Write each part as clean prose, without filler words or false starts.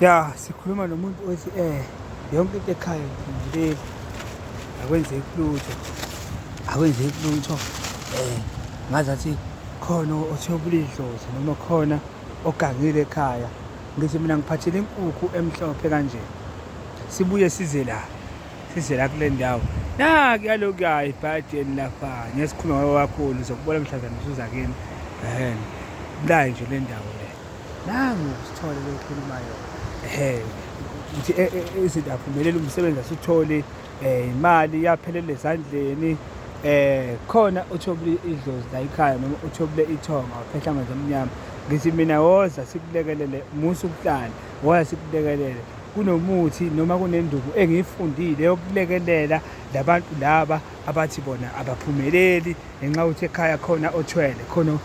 Ya, sikhuluma nomuntu othi yonke into ekhaya iphumeleli, akwenzeki lutho, akwenzeki lutho. Ngazathi khona othwebula idlozi noma khona ogangile ekhaya. Ngithi mina ngiphathele inkukhu emhlophe kanje. Sibuye size la, size la kule ndawo. Nakuya lokuya ebhadeni lapha, ngeke sikhulume ngayo kakhulu, uzokubona mhlazane usuza kimi. Ehhe, la nje le ndawo le. Nangu Sithole lo okhulumayo. Ehhe, ngithi izinto aphumeleli umsebenzi asutholi, imali iyaphelela ezandleni. Khona uthobile idlozi la ekhaya noma uthobile ithonga waphehla amanzi amnyama. Ngithi mina woza sikulekelele, musa ukuhlala, woza sikulekelele. Kunomuthi noma kunenduku engiyifundile yokulekelela labantu laba abathi bona abaphumeleli ngenxa yokuthi ekhaya khona othwele, khona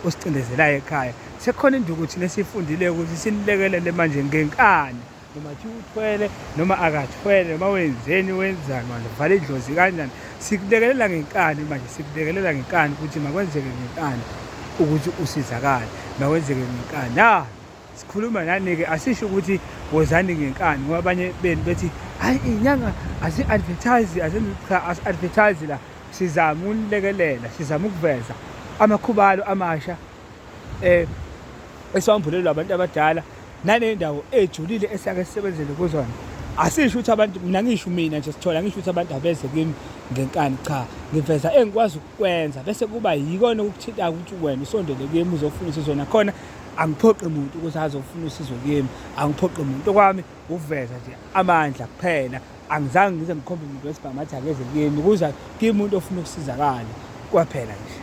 osicindezelayo ekhaya. Sekukhona induku thina esiyifundile ukuthi sinilekelele manje ngenkani noma kuthiwa uthwele noma akathwele noma wenzeni wenzani wavala idlozi kanjani, sikulekelela ngenkani manje, sikulekelela ngenkani ukuthi makwenzeke ngenkani ukuthi usizakale, makwenzeke ngenkani. Na sikhuluma nani-ke, asisho ukuthi wozani ngenkani ngoba abanye benu bethi hhayi iy'nyanga azi-advertise, azenzi, cha asi-advertise la, sizama ukunilekelela, sizama ukuveza amakhubalo amasha esiwambulelwa abantu abadala nanendawo ejulile esake sisebenzele kuzona. Asisho ukuthi abantu, mina ngisho mina nje Sithole, ngisho ukuthi abantu abeze kimi ngenkani, cha, ngiveza engikwazi ukukwenza bese kuba yikona okukuthintayo ukuthi wena usondele kimi uzofuna usizo. Nakhona angiphoqi muntu ukuthi azofuna usizo kimi, angiphoqi muntu, okwami ukuveza nje amandla kuphela. Angizange ngize ngikhombe umuntu wesibhamu athi akeze kimi, kuza kimi umuntu ofuna ukusizakala kwaphela nje.